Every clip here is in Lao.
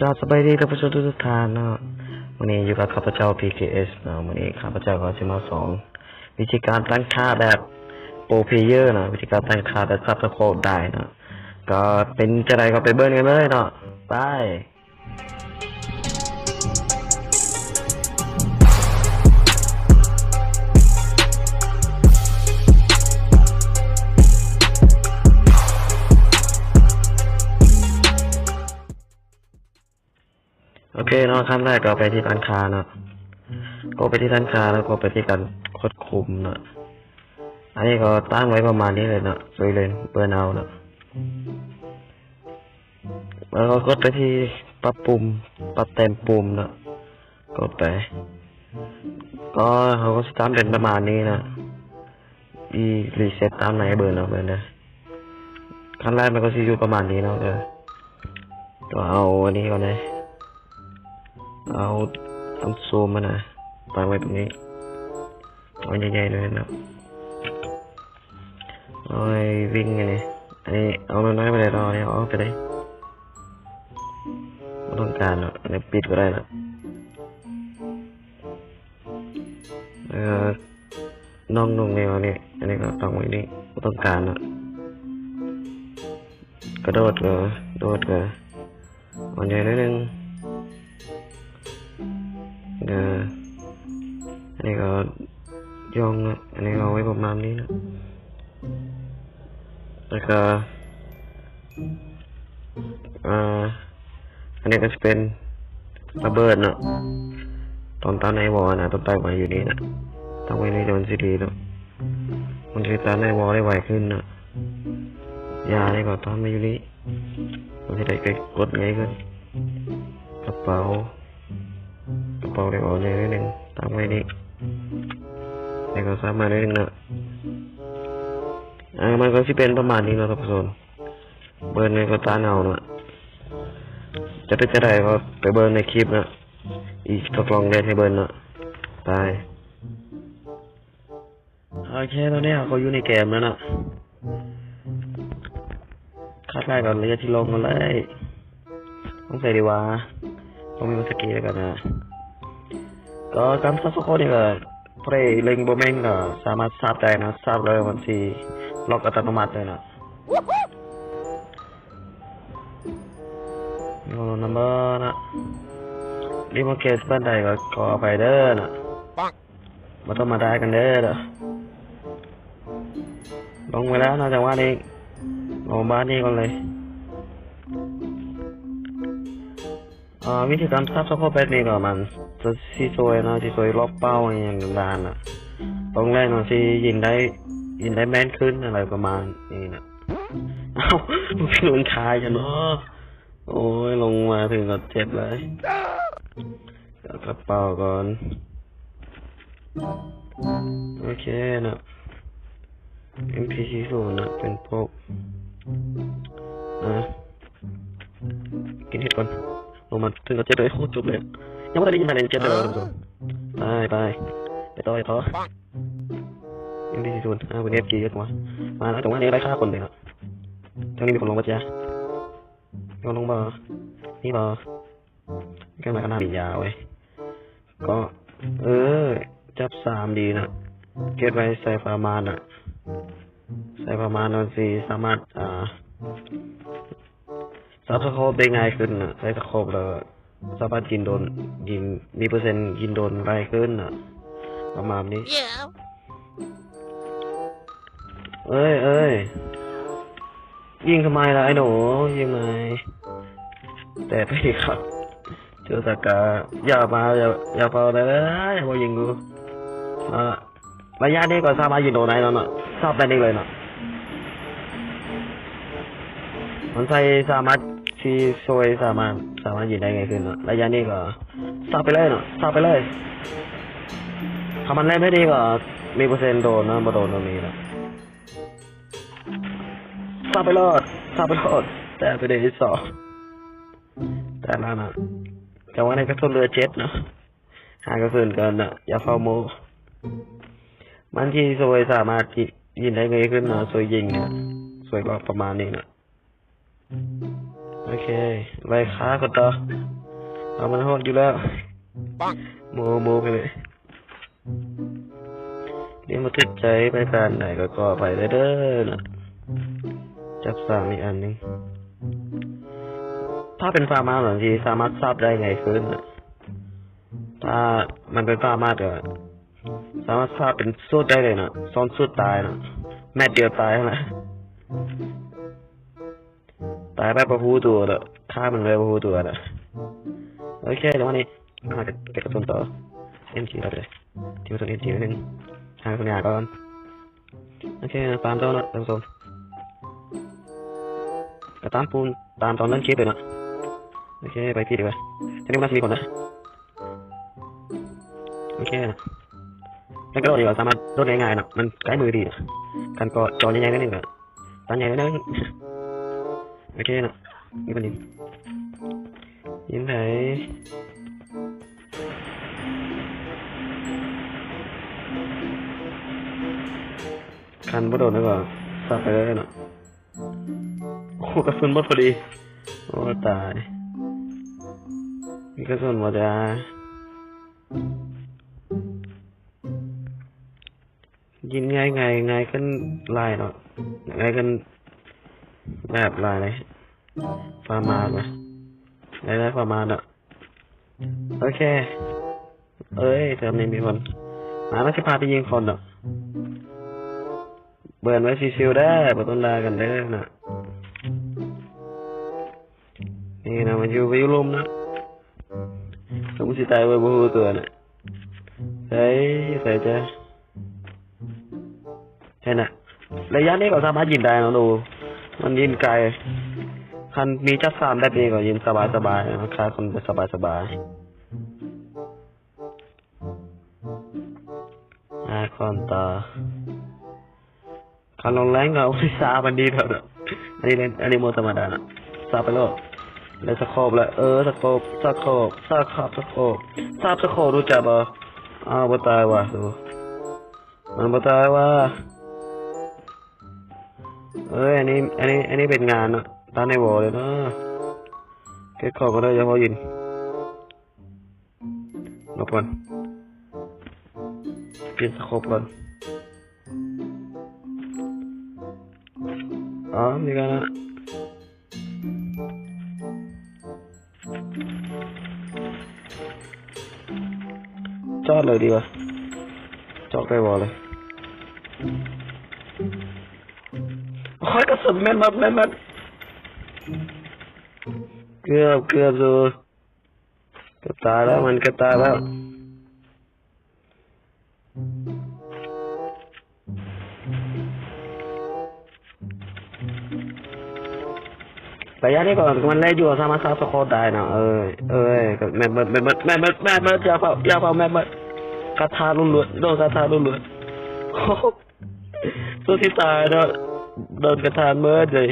ກາບສະບາຍດີທ່ານຜູ້ຊົມທຸກໆທ່ານເນາະ, ມື້ນີ້ຢູ່ກັບຂ້າພະເຈົ້າ ພີເຄເອສ ເນາະ. ມື້ນີ້ຂ້າພະເຈົ້າກໍຊິມາສອນວິທີການຕັ້ງຄ່າແບບໂປຣເພລເຢີເນາະ, ວິທີການຕັ້ງຄ່າແບບສັບສະໂຄບໄດ້ເນາະ. ກໍເປັນຈັ່ງໃດກໍໄປເບິ່ງກັນເລີຍເນາະ, ໄປ. ໂອເຄເນາະ, ຂັ້ນແລກກໍໄປທີ່ຕັ້ງຄ່າເນາະ, ກໍໄປທີ່ຕັ້ງຄ່າ ແລ້ວກໍໄປທີ່ການຄວບຄຸມເນາະ. ອັນນີ້ກໍຕັ້ງໄວ້ປະມານນີ້ເລີຍເນາະ, ໂດຍເລັງເບິ່ງເອົາເນາະ. ແລ້ວກໍກົດໄປທີ່ປັບປຸ່ມ, ປັບແຕ້ມປຸ່ມເນາະ, ກົດໄປ. ກໍເຮົາກໍຊິຕັ້ງເປັນປະມານນີ້ເນາະ. ອີ ຣີເຊັດຕາມໃນເບິ່ງເນາະ, ເບິ່ງເດີ. ຂັ້ນແລກມັນກໍຊິຢູ່ປະມານນີ້ເນາະ, ເອີ ກໍເອົາອັນນີ້ກ່ອນເດີ, ເອົາອັນຊູມຫັ້ນນະ ຕັ້ງໄວ້ຕົງນີ້, ເອົາໃຫຍ່ໆໜ້ອຍເນາະ, ເອົາໃຫ້ວິ່ງອັນນີ້. ອັນນີ້ເອົານ້ອຍໆໄປເລີຍເນາະ, ອັນນີ້ເອົາອອກໄປເລີຍ, ບໍ່ຕ້ອງການເນາະ, ອັນນີ້ປິດກໍໄດ້ເນາະ. ເອີ ນ້ອງນຸ່ງແນວນີ້, ອັນນີ້ກໍຕ້ອງໄວ້ນີ້, ບໍ່ຕ້ອງການເນາະ. ກະໂດດ ເອີ ໂດດ ເອີ ເອົາໃຫຍ່ໜ້ອຍໜຶ່ງ, ເອີ ອັນນີ້ກໍຢ່ອງເນາະ, ອັນນີ້ກໍເອົາໄວ້ປະມານນີ້ເນາະ. ແລ້ວກໍ ອ່າ ອັນນີ້ກໍຊິເປັນລະເບີດເນາະ, ຕ້ອງຕັ້ງໃນວໍນະ, ຕ້ອງຕັ້ງໄວ້ຢູ່ນີ້ນະ, ຕັ້ງໄວ້ນີ້ແລ້ວມັນຊິດີເນາະ, ມັນຊິຕັ້ງໃນວໍໄດ້ໄວຂຶ້ນເນາະ. ຢານີ້ກໍຕັ້ງໄວ້ຢູ່ນີ້, ມັນຊິໄດ້ໄປກົດງ່າຍຂຶ້ນ. ກະເປົາ ກະເປົາໄດ້ອອກແນວໜຶ່ງ, ຕັ້ງໄວ້ນີ້ ແລ້ວກໍສາມາດໄດ້ໜຶ່ງເນາະ. ອ່າ ມັນກໍຊິເປັນປະມານນີ້ເນາະທ່ານຜູ້ຊົມ, ເບິ່ງແລ້ວກໍຕາເອົາເນາະ. ຈະເປັນຈັ່ງໃດກໍໄປເບິ່ງໃນຄລິບເນາະ, ອີກທົດລອງເຮັດໃຫ້ເບິ່ງເນາະ. ໄປ. ໂອເຄ ຕອນນີ້ເຮົາກໍຢູ່ໃນເກມແລ້ວເນາະ. ຄັດໄລ່ກ່ອນ ລະຍະທີ່ລົງມາເລີຍ. ຕ້ອງໃສ່ດີວ່າ ຕ້ອງມີສະກີແລ້ວກັນນະ. ກໍການສັບສະໂຄບນີ້ກໍ ຜູ້ໃດເລັງບໍ່ແມ່ນກໍສາມາດສັບໄດ້ເນາະ, ສັບແລ້ວມັນຊິລັອກອັດຕະໂນມັດເລີຍເນາະ. ໂອ້ ນຳເບີນະ ຣີໂມເຄດປານໃດກໍຂໍອະໄພເດີນະ. ບໍ່ຕ້ອງມາດ່າກັນເດີ. ລົງໄປແລ້ວນະ ຈັງຫວະນີ້ ລົງບ້ານນີ້ກ່ອນເລີຍ. ເອີ ວິທີການສັບສະໂຄບແບບນີ້ກໍມັນຊິຊ່ວຍເນາະ, ຊິຊ່ວຍລັອກເປົ້າອີ່ຫຍັງຕ່າງໆນະ. ຕົງແລກເນາະ ຊິຍິງໄດ້ ຍິງໄດ້ແມ່ນຂຶ້ນ ອະໄລປະມານນີ້ນະ. ເອົ້າ ມັນຄືມັນຄາຍກັນເນາະ. ໂອ້ຍ ລົງມາເຖິງກໍເຈັບເລີຍ. ເອົາກະເປົາກ່ອນ. ໂອເຄເນາະ ເອັມພີສີ່ສູນເນາະ ເປັນພວກ ອ່າ ກິນເຫັດກ່ອນ. ລົງມາເຖິງກໍເຈັບເລີຍ. ໂອ້ ຈົບເລີຍ. ຍັງບໍ່ທັນໄດ້ຍິງມາເລີຍ ເຈັບເລີຍ. ໄປ ໄປ ໄປຕໍ່ ໄປຕໍ່. ເອັມພີສີ່ສູນ ອ່າ ເພິ່ນເອັຟຈີຢູ່ຕົວະ. ມາແລ້ວ ຈັງຫວະນີ້ໄລ່ຂ້າຄົນເລີຍເນາະ. ທາງນີ້ມີຄົນລົງບໍ່ຈະ? ມີຄົນລົງບໍ່? ມີບໍ່? ກຳລັງນຳຢາເວີຍ. ກໍ ເອີ ຈັບສາມດີນະ. ເກັບໄວ້ໃສ່ຜ້າມ່ານນະ. ໃສ່ຜ້າມ່ານ ມັນຊິສາມາດ ອ່າ ສັບສະໂຄບໄດ້ງ່າຍຂຶ້ນນະ. ໃສ່ສະໂຄບແລ້ວສາມາດຍິງໂດນ ຍິງ ມີເປີເຊັນຍິງໂດນໄວຂຶ້ນນະ ປະມານນີ້. ເອີຍ ເອີຍ ຍິງທຳໄມລະໄອ້ໜູ ຍິງທຳໄມ? ແຕ່ໄປຄັບ ເຈີສາກາ ຢ່າມາ ຢ່າ ຢ່າເຝົ້າໄດ້ ຢ່າມາຍິງກູ. ອ່າ ໄລຍະນີ້ກໍສາມາດຍິງໂດນໄດ້ແລ້ວເນາະ ສັບໄດ້ນີ້ເລີຍເນາະ. ມັນໃຊ້ສາມາດທີ່ຊ່ວຍ ສາມາດ ສາມາດຍິງໄດ້ງ່າຍຂຶ້ນເນາະ. ໄລຍະນີ້ກໍສັບໄປເລີຍເນາະ ສັບໄປເລີຍ. ຖ້າມັນແລ່ນໄປນີ້ກໍມີເປີເຊັນໂດນເນາະ ບໍ່ໂດນກໍມີເນາະ. ສັບໄປໂລດ ສັບໄປໂລດ. ແຕ່ໄປໄດ້ສອງ ແຕ່ລະນະ. ແຕ່ວ່າໃນກະສຸນເຫຼືອເຈັດເນາະ. ຫາກະສຸນກ່ອນເນາະ ຢ່າເຝົ້າໂມ້. ມັນຊິຊ່ວຍສາມາດ ຍິງໄດ້ງ່າຍຂຶ້ນເນາະ ຊ່ວຍຍິງເນາະ ຊ່ວຍບອກປະມານນີ້ເນາະ. ໂອເຄ ໄລ່ຂ້າກ່ອນຕໍ່. ເອົາ ມັນໂຫດຢູ່ແລ້ວ. ໂມ ໂມໄປເລີຍ. ເລນບໍ່ຖືກໃຈໄປປານໃດກໍຂໍອະໄພເດີເນາະ. ຈັບສາມອີກອັນໜຶ່ງ. ຖ້າເປັນຟາມາເນາະ ທີ່ສາມາດສາບໄດ້ງ່າຍຂຶ້ນນະ. ຖ້າມັນເປັນຟາມາກໍສາມາດສາບເປັນສູດໄດ້ເລີຍເນາະ. ສອງສູດຕາຍເນາະ. ແມັດດຽວຕາຍຫັ້ນລະ. ຕາຍແບບບໍ່ຮູ້ຕົວເນາະ. ຂ້າມັນເລີຍບໍ່ຮູ້ຕົວເນາະ. ໂອເຄ ແລ້ວວັນນີ້ ຫາເກັບກະສຸນຕໍ່. ເອັມຈີ ເອົາໄປເລີຍ. ທີ່ກະສຸນ ເອັມຈີ ໜຶ່ງ. ຫາກະສຸນຍາກ່ອນ. ໂອເຄ ຕາມຕໍ່ເນາະທ່ານຜູ້ຊົມ. ກະຕາມປູນ ຕາມຕອນເລີ່ມຄລິບເລີຍເນາະ. ໂອເຄ ໄປພີ້ດີກວ່າ. ທາງນີ້ມັນຊິມີຄົນນະ. ໂອເຄ ແລ້ວກະໂດດນີ້ກໍສາມາດໂດດໄດ້ງ່າຍເນາະ. ມັນໃກ້ມືດີ. ຄັນກໍຈໍໃຫຍ່ໆໜ້ອຍໜຶ່ງກໍ ຕາໃຫຍ່ໜ້ອຍໜຶ່ງ. ໂອເຄເນາະ. ມີຄົນຍິງ. ຍິງໃຜ? ຄັນບໍ່ໂດນແລ້ວກໍສັບໄປເລີຍເນາະ. ໂອ້ ກະສຸນໝົດພໍດີ. ໂອ້ ຕາຍ. ມີກະສຸນບໍ່ຈ້າ? ຍິງງ່າຍໆ ງ່າຍຂຶ້ນຫຼາຍເນາະ. ງ່າຍຂຶ້ນແບບຫຼາຍເລີຍ. ປະມານນະ. ໄດ້ ໄດ້ປະມານເນາະ. ໂອເຄ. ເອີຍ ແຖວນີ້ມີຄົນ. ມາ ມັນຊິພາໄປຍິງຄົນເນາະ. ເບິ່ງໄວ້ຊິວໆເດີ ບໍ່ຕ້ອງດ່າກັນເດີເນາະ. ນີ້ນະ ມັນຢູ່ ໄປຢູ່ລຸ່ມນະ. ສົມມຸດຊິຕາຍໄວ້ບໍ່ຮູ້ຕົວນະ. ໃສ ໃສຈ້າ? ເຫັນນະ ໄລຍະນີ້ກໍສາມາດຍິງໄດ້ເນາະ. ໂອ້ ມັນຍິງໄກ. ຄັນມີຈັກສາມແບບນີ້ກໍຍິງສະບາຍໆເນາະ. ຂ້າຄົນໄປສະບາຍໆ. ຫາຄອນຕໍ່. ຄັນລົງແຮງກໍ ໂອ້ຍ ສາບມັນດີແລ້ວເນາະ. ອັນນີ້ເຫຼັ້ນ ອັນນີ້ໂໝດທຳມະດາເນາະ. ສາບໄປໂລດ. ໄດ້ສະໂຄບແລ້ວ. ເອີ ສະໂຄບ ສະໂຄບ ສາບສະໂຄບ ສາບສະໂຄບ ຮູ້ຈັກບໍ່? ອ້າວ ບໍ່ຕາຍວ່າ. ໂອ້ ມັນບໍ່ຕາຍວ່າ. ເອີຍ ອັນນີ້ ອັນນີ້ ອັນນີ້ເປັນງານເນາະ. ຕາມໃນວໍເລີຍເນາະ. ເກັບຂອງກ່ອນເດີ ຢ່າພໍຍິງ. ຫຼົບກ່ອນ. ປ່ຽນສະໂຄບກ່ອນ. ອໍ ມີການລະ. ຈອດເລີຍດີກວ່າ. ຈອດໄດ້ບໍ່ເລີຍ. ໂອ້ຍ ກະສຸນແມ່ນໝົດ ແມ່ນໝົດ. ເກືອບ ເກືອບຢູ່. ກະຕາຍແລ້ວ ມັນກະຕາຍແລ້ວ. ໄລຍະນີ້ກໍມັນໄດ້ຢູ່ ສາມາດຊາວສະໂຄບໄດ້ເນາະ. ເອີຍ ເອີຍ ກໍແມັດເບິດ ແມັດເບິດ ແມັດເບິດ ແມັດເບິດ. ຢ່າເຝົ້າ ຢ່າເຝົ້າ ແມັດເບິດ. ກະທາລ້ວນໆ ໂດນກະທາລ້ວນໆ. ໂອ້ໂຫ ສຸດທີ່ຕາຍເນາະ ໂດນກະທາເບິດເລີຍ.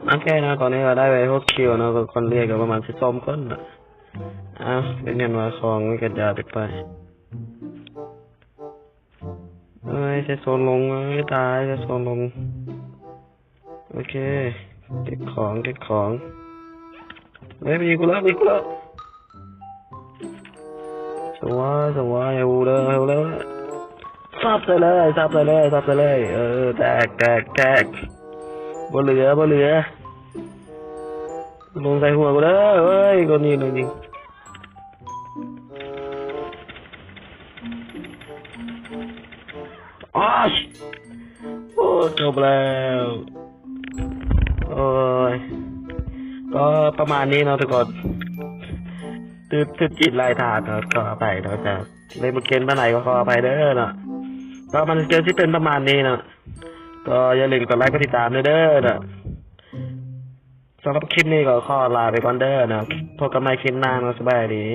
ໂອເຄເນາະ ຕອນນີ້ກໍໄດ້ໄປຫົກຄິວເນາະ. ກໍຄົນເລດກໍປະມານສິບສອງຄົນເນາະ. ອ້າວ ເປັນຫຍັງວ່າຂອງມັນກະຈາຍໄປ. ເອີຍ ໃສ່ໂຊນລົງ ເອີຍ ຕາຍ ໃສ່ໂຊນລົງ. ໂອເຄ ເກັບຂອງ ເກັບຂອງ. ເອີຍ ມີກູແລ້ວ ມີກູແລ້ວ. ສະຫວາຍ ສະຫວາຍ ເອົາເດີ ເອົາເດີ. ສັບໃສ່ເລີຍ ສັບໃສ່ເລີຍ ສັບໃສ່ເລີຍ. ເອີ ແຕກ ແຕກ ແຕກ. ບໍ່ເຫຼືອ ບໍ່ເຫຼືອ. ລົງໃສ່ຫົວກູເດີ. ເອີຍ ຄົນນີ້ໜຶ່ງຍິງ. ໂອ້ຍ ໂອ້ ຈົບແລ້ວ. ໂອ້ຍ ກໍປະມານນີ້ເນາະທຸກຄົນ. ຖືກ ຖືກຈີນໄລ່ທານເນາະ ຂໍອະໄພເນາະ. ຈະເຫຼັ້ນບໍ່ເກັ່ງປານໃດກໍຂໍອະໄພເດີເນາະ. ກໍມັນກໍຊິເປັນປະມານນີ້ເນາະ. ກໍຢ່າລືມກົດໄລກົດຕິດຕາມເດີເນາະ. ສຳລັບຄລິບນີ້ກໍຂໍລາໄປກ່ອນເດີເນາະ. ພົບກັນໃໝ່ຄລິບໜ້າເນາະ. ສະບາຍດີ.